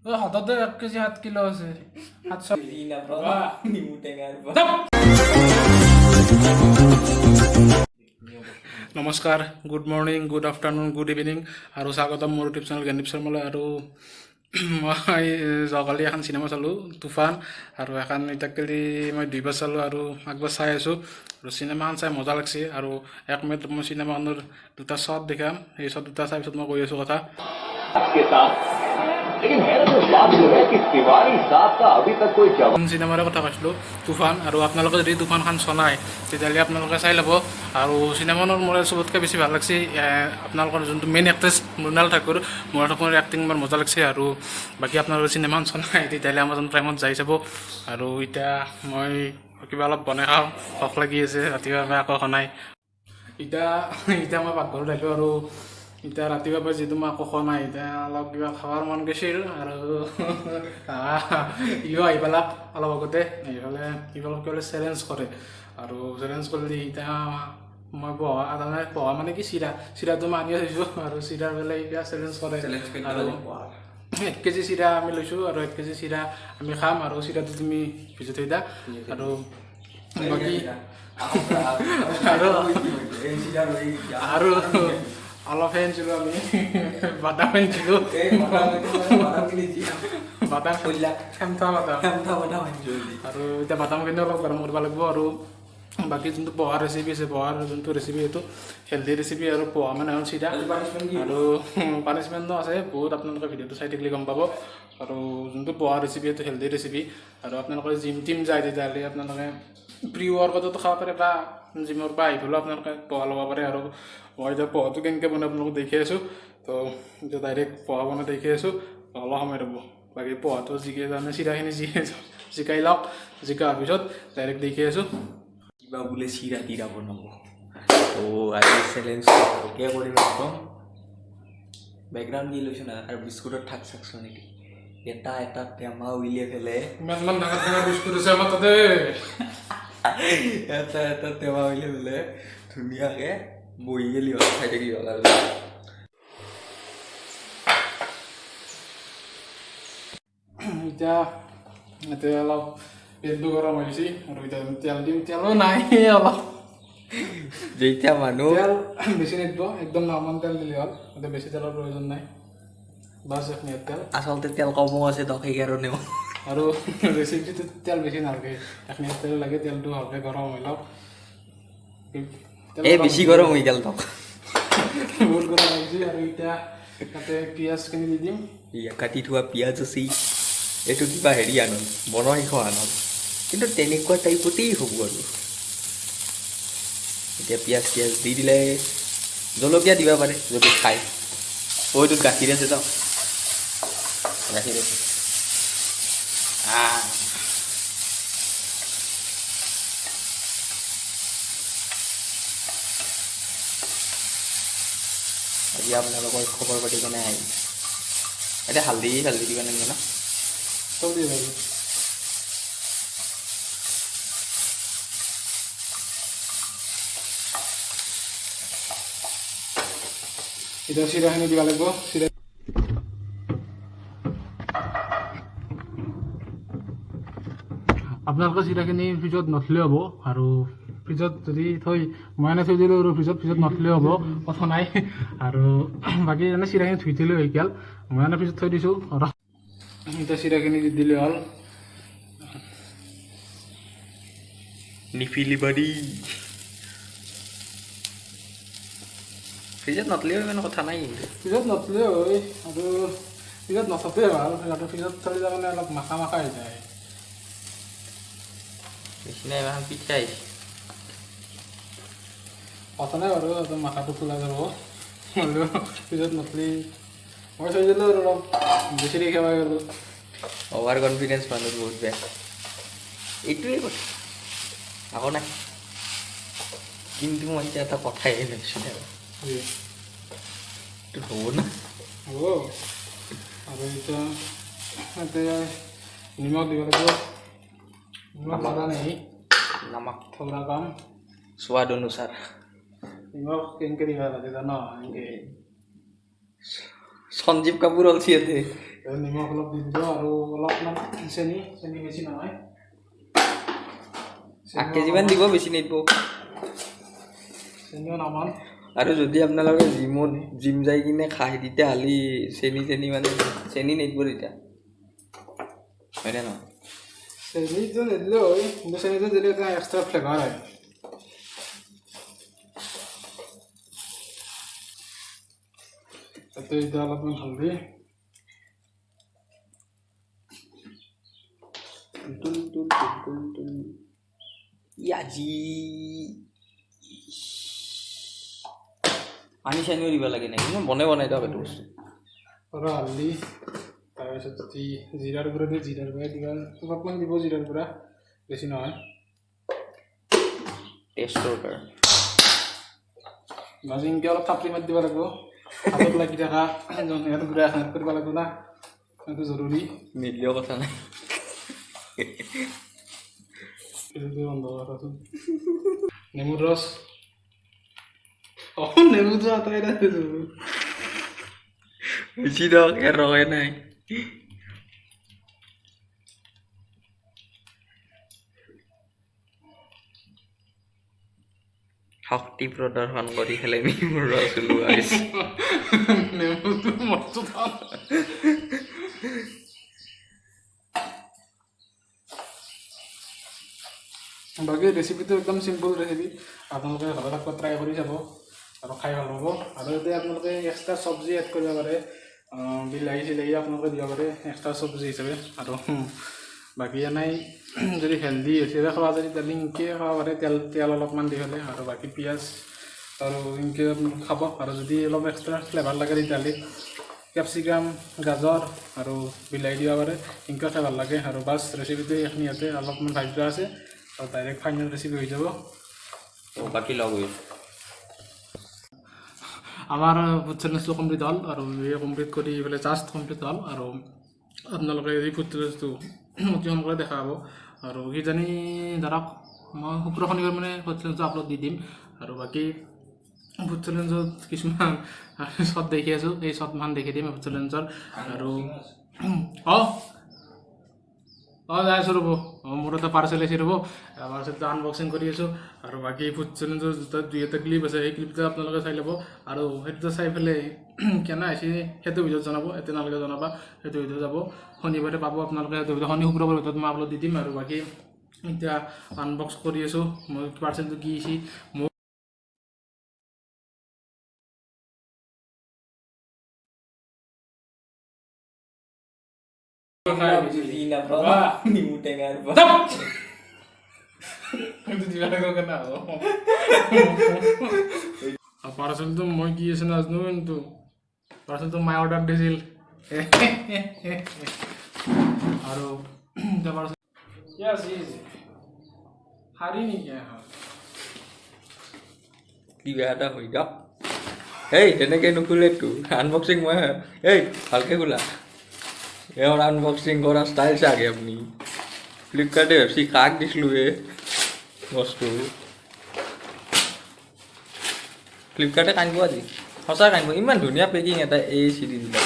হাততে 1 KG 7 kilo আছে, 700। নেমু টেঙাৰ। নমস্কাৰ, good morning, good afternoon, good evening আৰু স্বাগতম মোৰ ইউটিউব চেনেল জ্ঞানদীপ শৰ্মালৈ। আৰু মই যোৱাকালি এখন চিনেমা চালোঁ, তুফান। আৰু এখন এতিয়াকালি মই দুইবাৰ চালোঁ আৰু একবাৰ চাই আছোঁ। আৰু চিনেমাখন চাই মজা লাগছে। আৰু এক মিনিট মই চিনেমাখনৰ দুটা শ্বট দেখাম। সেই শ্বট দুটা চাই পিছত মই কৈ আছোঁ কথা। के साथ, लेकिन हैरत इस बात की है कि तिवारी साहब का अभी तक कोई जवाब চিনেমাৰে কথা কৈছিলোঁ, তুফান। আৰু আপোনালোকে যদি তুফানখন চনাই, তেতিয়াহ'লে আপোনালোকে চাই ল'ব। আৰু চিনেমাখনৰ মোৰ চবতকৈ বেছি ভাল লাগছে আপোনালোকৰ যোনটো মেইন এক্ট্ৰেছ মৃণাল ঠাকুৰ, মৃণাল ঠাকুৰৰ এক্টিং বৰ মজা লাগছে। আৰু বাকী আপোনালোকে চিনেমাখন চনাই, তেতিয়াহ'লে আমাজন প্ৰাইমত যাই চাব। আৰু এতিয়া মই কিবা অলপ বনাই খাওঁ, ভোক লাগি আছে, ৰাতিপুৱাৰ পৰা একো খোৱা নাই। এতিয়া এতিয়া মই পাকঘৰত আহিলোঁ আৰু এতিয়া ৰাতিপুৱাৰ পৰা যিহেতু মই একো খোৱা নাই, এতিয়া অলপ কিবা খাৱাৰ মন গৈছিল। আৰু ইও আহি পেলাক অলপ আগতে, আহি পেলাই কিবা অলপ কিবা চেলেঞ্জ কৰে। আৰু চেলেঞ্জ কৰিলে এতিয়া মই পহা, তাৰমানে পহা মানে কি, চিৰা, চিৰাটো মই আনি থৈছোঁ। আৰু চিৰা পেলাই এতিয়া চেলেঞ্জ কৰে। আৰু 1 কেজি চিৰা আমি লৈছোঁ আৰু 1 কেজি চিৰা আমি খাম। আৰু চিৰাটো তুমি ভিজি থৈ দিয়া। আৰু বাকী আৰু আৰু অলপ আনিছিলোঁ আমি, বাদাম আনিছিলোঁ, বাদাম, খেমথা বাদাম। আৰু এতিয়া বাদামখিনি অলপ গৰম কৰিব লাগিব। আৰু বাকী যোনটো পহাৰ ৰেচিপি আছে, পহাৰ যোনটো ৰেচিপি, সেইটো হেল্ডি ৰেচিপি। আৰু পহা মানে হ'ল চিৰা। আৰু পানিছমেণ্টো আছে বহুত, আপোনালোকে ভিডিঅ'টো চাই থাকিলে গম পাব। আৰু যোনটো পহাৰ ৰেচিপি, সেইটো হেল্ডি ৰেচিপি। আৰু আপোনালোকে জিম টিম যায়, তেতিয়াহ'লে আপোনালোকে প্ৰি ৱৰ্কআউটতো খাব পাৰে বা জিমৰ পৰা আহি পেলাইও আপোনালোকে পহা ল'ব পাৰে। আৰু মই এতিয়া পহাটো কেনেকৈ বনাই আপোনালোকক দেখি আছোঁ। তো এতিয়া ডাইৰেক্ট পহা বনাই দেখি আছোঁ, অলপ সময় ৰ'ব। বাকী পহাটো জিকে, তাৰমানে চিৰাখিনি জিকাই লওক, জিকা হোৱাৰ পিছত ডাইৰেক্ট দেখি আছোঁ। কিবা বোলে চিৰা তিৰা বনাব। অ', আজি চেলেঞ্জ ভালকৈ কৰিম একদম। বেকগ্ৰাউণ্ড দি লৈছোঁ না। আৰু বিস্কুটৰ থাক চাকছ নেকি, এটা এটা টেমা উলিয়াই পেলাই। ইমান ইমান ডাঙৰ ডাঙৰ বিস্কুট আছে আমাৰ তাতে। এটা এটা টেমা উলিয়াই পেলাই ধুনীয়াকৈ বহি গেলি হ'ল, খাই থাকি হ'ল। আৰু এতিয়া এতিয়া অলপ তেলটো গৰম হৈ গৈছে আৰু এতিয়া আমি তেল দিম। তেলো নাই অলপ। যেতিয়া মানুহ তেল বেছি নিদিব, একদম নৰ্মেল তেল দিলে হ'ল। এতিয়া বেছি তেলৰ প্ৰয়োজন নাই, বাছ এইখিনি তেল। আচলতে তেল কমো আছে তক, সেইকাৰণেও। আৰু ৰেচিপিটোত তেল বেছি নালাগে, এইখিনি তেল লাগে। তেলটো ভালকৈ গৰম হৈ লওক। তেল এই বেছি গৰম হৈ গ'ল তক। বহুত গৰম হৈ গৈছে। আৰু এতিয়া তাতে পিঁয়াজখিনি দি দিম। ইয়া কাটি থোৱা পিঁয়াজ আছে। এইটো কিবা হেৰি আনন্দ, বনশিখ আনন্দ, কিন্তু তেনেকুৱা টাইপতেই হ'ব। আৰু এতিয়া পিঁয়াজ চিয়াজ দি দিলে, জলকীয়া দিব পাৰে যদি খায়। অ', এইটোত গাখীৰ আছে ন, গাখীৰ আছে। আহ। আজি আপোনালোকৰ খবৰ পাতি কেনে আহিল? এতিয়া হালধি চালধি দিব নালাগে ন? চব দিব লাগিব। এতিয়া চিৰাখিনি দিব লাগিব, চিৰা। আপোনালোকে চিৰাখিনি ফ্ৰিজত নথলেও হ'ব। আৰু ফ্ৰিজত যদি থৈ, মই এনে থৈ দিলোঁ। আৰু ফ্ৰিজত ফ্ৰিজত নথলেও হ'ব, কথা নাই। আৰু বাকী এনে চিৰাখিনি ধুই থ'লেও হৈ গ'ল। মই এনে ফ্ৰিজত থৈ দিছোঁ। আৰু এতিয়া চিৰাখিনি দি দিলে হ'ল। নিফিলিবা দেই। ফ্ৰিজত নথলেও ইমান কথা নাই কিন্তু। ফ্ৰিজত নথলেও হয় আৰু ফ্ৰিজত নথওঁতে ভাল। আৰু ফ্ৰিজত থ'লে তাৰমানে অলপ মাখা মাখা হৈ যায়। বেছি নাই, ইমান পিঠা আহিছে। কথা নাই বাৰু, একদম মাখাটো খোলা যাব। হ'লেও ফ্ৰিজত নথলি, মই থৈ দিলোঁ আৰু অলপ বেছি দেৰি খাব গ'লোঁ। অভাৰ কনফিডেঞ্চ মানুহ বহুত বেয়া, এইটোৱেই কথা, আকৌ নাই। কিন্তু মই এতিয়া এটা কথাই ভাবিছোঁ, এইটো হ'ব না? হ'ব। আৰু এতিয়া এতিয়া নিমখ দিব লাগিব। নিমখ জ্যাদা नहीं। नमक। थोड़ा कम। स्वाद अनुसार। নিমখ কেনেকৈ দিব লাগে জান? এনেকৈ। সঞ্জীৱ কাপুৰ অলছি ইয়াতে। নিমখ অলপ দি দিলোঁ আৰু অলপমান চেনি, চেনি বেছি নহয়। 1 কেজিমান দিব, বেছি নিদিব। চেনিও নামান। আৰু যদি আপোনালোকে জিমত জিম যাই কিনে খায়, তেতিয়াহ'লে চেনি চেনি মানে চেনি নিদিব তেতিয়া, হয়নে নহয়? চেনিটো নিদিলেও হয়, কিন্তু চেনিটো দিলে এটা এক্সট্ৰা ফ্লেভাৰ আহে। তাতে এতিয়া অলপমান হালধি। টুন টুন টুন টুন টুন। ই আজি পানী চানীও দিব লাগে নেকি? মই বনাই বনাই দিয়ক এইটো বস্তু। আৰু হালধি, তাৰপিছত যদি জিৰাৰ গুড়া দিয়ে, জিৰাৰ গুড়া দিবা, অলপমান দিব জিৰাৰ গুড়া, বেছি নহয়। টেষ্টৰ কাৰণে। বাছ, এনেকৈ অলপ থাপৰি মাৰি দিব লাগিব। হাতত লাগি থকা ইয়াত গুড়া এখন কৰিব লাগিব না, সেইটো জৰুৰী। নিদিলেও কথা নাই। এইটো বন্ধ কৰাচোন। নেমুৰ ৰস, অঁ, নেমুটো আঁতৰাই ৰাখিছোঁ। বেছি দিয়ক, ইয়াৰ ৰঙে নাই। শক্তি প্ৰদৰ্শন কৰি পেলাই নেমুৰ ৰস ওলোৱা হৈছে। নেমুটো মস্ত টান। বাকী ৰেচিপিটো একদম চিম্পল ৰেচিপি। আপোনালোকে ঘৰত একবাৰ ট্ৰাই কৰি চাব আৰু খাই ভাল পাব। আৰু ইয়াতে আপোনালোকে এক্সট্ৰা চব্জি এড কৰিব পাৰে, বিলাহী চিলাহী আপোনালোকে দিব পাৰে এক্সট্ৰা চব্জি হিচাপে। আৰু বাকী এনেই যদি হেল্ডি হিচাপে খোৱা যায়, তেতিয়াহ'লে এনেকৈ খাব পাৰে, তেল অলপমান দি পেলাই আৰু বাকী পিঁয়াজ আৰু এনেকৈ আপোনালোকে খাব। আৰু যদি অলপ এক্সট্ৰা ফ্লেভাৰ লাগে, তেতিয়াহ'লে কেপচিকাম, গাজৰ আৰু বিলাহী দিব পাৰে, এনেকৈ খাই ভাল লাগে। আৰু বাছ, ৰেচিপিটো এইখিনি। ইয়াতে অলপমান ভাজি থোৱা আছে আৰু ডাইৰেক্ট ফাইনেল ৰেচিপি হৈ যাব। তো বাকী লগ হৈ আমাৰ ফুড চেলেঞ্জটো কমপ্লিট হ'ল আৰু এই কমপ্লিট কৰি পেলাই জাষ্ট কমপ্লিট হ'ল। আৰু আপোনালোকে এই ফুড চেলেঞ্জটো অতি সোনকালে দেখা পাব। আৰু কিজানি ধৰক মই শুক্ৰ শনিবাৰ মানে ফুড চেলেঞ্জটো আপলোড দি দিম। আৰু বাকী ফুড চেলেঞ্জত কিছুমান শ্বৰ্ট দেখি আছোঁ, এই শ্বৰ্টমান দেখি দিম ফুড চেলেঞ্জৰ। আৰু অঁ, যাই আছোঁ ৰ'ব। অঁ, মোৰ এটা পাৰ্চেল আহিছে ৰ'ব, পাৰ্চেলটো আনবক্সিং কৰি আছোঁ। আৰু বাকী ফুড চেলেঞ্জৰ দুটা দুই এটা ক্লিপ আছে, সেই ক্লিপটো আপোনালোকে চাই ল'ব। আৰু সেইটো চাই পেলাই কেনে হৈছে সেইটো ভিডিঅ'ত জনাব। এতিয়া নালাগে জনাবা, সেইটো ভিডিঅ' যাব শনিবাৰে পাব আপোনালোকে। সেইটো ভিডিঅ' শনি শুক্ৰবাৰৰ ভিতৰত মই আপলোড দি দিম। আৰু বাকী এতিয়া আনবক্স কৰি আছোঁ মই পাৰ্চেলটো, কি আহিছে মোৰ। বুজি নাপাওঁ নেমু টেঙাৰ পৰা। সেইটো দিব লাগিব কেনে হ'ব? পাৰ্চেলটো মই কি আছে নাজানো, কিন্তু পাৰ্চেলটো মায়ে অৰ্ডাৰ দিছিল। আৰু পাৰ্চেল কি আছে? শাৰী নেকি এখন? কিবা এটা হৈ যাওক। এই তেনেকে নুখোলেতো আনবক্সিং মই। এই ভালকে খোলা। এওঁৰ আনবক্সিং কৰা ষ্টাইল চাগে আপুনি। ফ্লিপকাৰ্টে ভাবছি কাক দিছিলোঁ এ বস্তু। ফ্লিপকাৰ্টে কান্দিব আজি, সঁচা কান্দিব। ইমান ধুনীয়া পেকিং এটা এই চিৰি দিলে।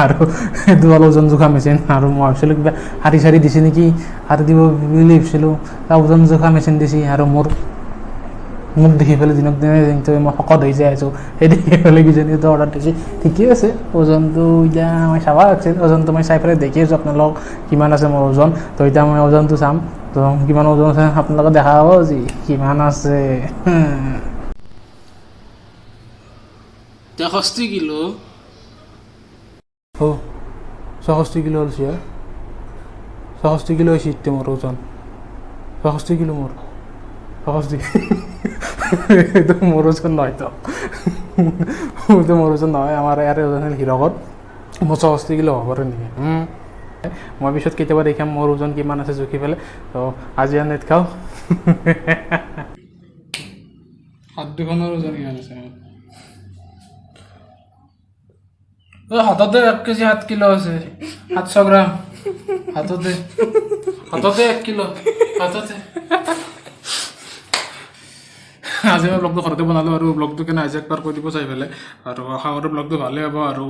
আৰু সেইটো হ'ল ওজন জোখা মেচিন। আৰু মই ভাবিছিলোঁ কিবা শাৰী চাৰী দিছে নেকি, শাৰী দিব বুলি ভাবিছিলোঁ, তাৰ ওজন জোখা মেচিন দিছে। আৰু মোক দেখি পেলাই দিনক দিনে যোনটো মই শকত হৈ যাই আছোঁ, সেই দেখি পেলাই কিজানি এইটো অৰ্ডাৰ দিছে। ঠিকেই আছে। ওজনটো এতিয়া মই চাব লাগিছিল। ওজনটো মই চাই পেলাই দেখি আছোঁ আপোনালোকক কিমান আছে মোৰ ওজন। তো এতিয়া মই ওজনটো চাম। তো কিমান ওজন আছে আপোনালোকে দেখা পাব যি কিমান আছে। 63 কিলো। অ' 64 কিলো হৈছে। 64 কিলো হৈছে এতিয়া মোৰ ওজন। 64 কিলো মোৰ, 64। এইটো মোৰ ওজন নহয়তো। এইটো মোৰ ওজন নহয়, আমাৰ ইয়াৰে ওজন আছিল হীৰকত। মোৰ 64 কিলো হ'ব পাৰে নেকি? মই পিছত কেতিয়াবা দেখাম মোৰ ওজন কিমান আছে জুখি পেলাই। তো আজি আৰু নেট খাওঁ। হাত দুখনৰ ওজন কিমান আছে? হাততে 1 কেজি 7 কিলো আছে, 700 গ্ৰাম। হাততে হাততে 1 কিলো হাততে। আজি মই ব্লগটো ঘৰতে বনালোঁ আৰু ব্লগটো কেনে আজি একবাৰ কৈ দিব চাই পেলাই, আৰু আশা কৰোঁ ব্লগটো ভালেই হ'ব। আৰু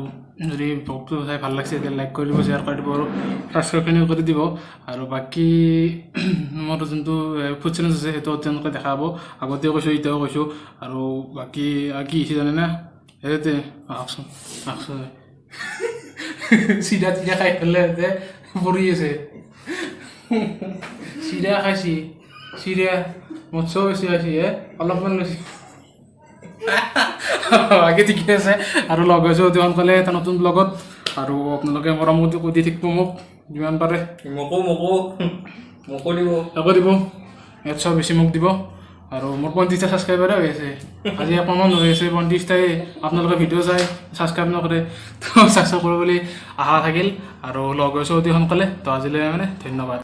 যদি ব্লগটো চাই ভাল লাগিছে তেতিয়া লাইক কৰি দিব, শ্বেয়াৰ কৰি দিব আৰু ছাবস্ক্ৰাইবখিনিও কৰি দিব। আৰু বাকী মোৰ যোনটো ফুড চেলেঞ্জ আছে সেইটো তেওঁলোকে দেখাব, আগতেও কৈছোঁ এতিয়াও কৈছোঁ। আৰু বাকী কি হৈছে জানেনে? সেইটোতে আহকচোন আহকচোন, চিধা চিধা খাই পেলাই ইয়াতে পৰি আছে। চিৰা খাইছি, চিৰা মৎস্য বেছি খাইছি, হে অলপমান বেছি। বাকী ঠিকে আছে আৰু লগ হৈছোঁ অতি সোনকালে এটা নতুন ব্লগত। আৰু আপোনালোকে মৰমতে কৈ দি থাকিব মোক যিমান পাৰে। মোকো মোকো মোকো দিব, আকৌ দিব, ইয়াত বেছি মোক দিব। আৰু মোৰ 35টা ছাবস্ক্ৰাইবাৰে হৈ আছে আজি, অকণমান হৈ আছে 35টাই। আপোনালোকে ভিডিঅ' চাই ছাবস্ক্ৰাইব নকৰে, তো ছাবস্ক্ৰাইব কৰিব বুলি আশা থাকিল। আৰু লগ হৈছোঁ অতি সোনকালে। তো আজিলৈ মানে ধন্যবাদ।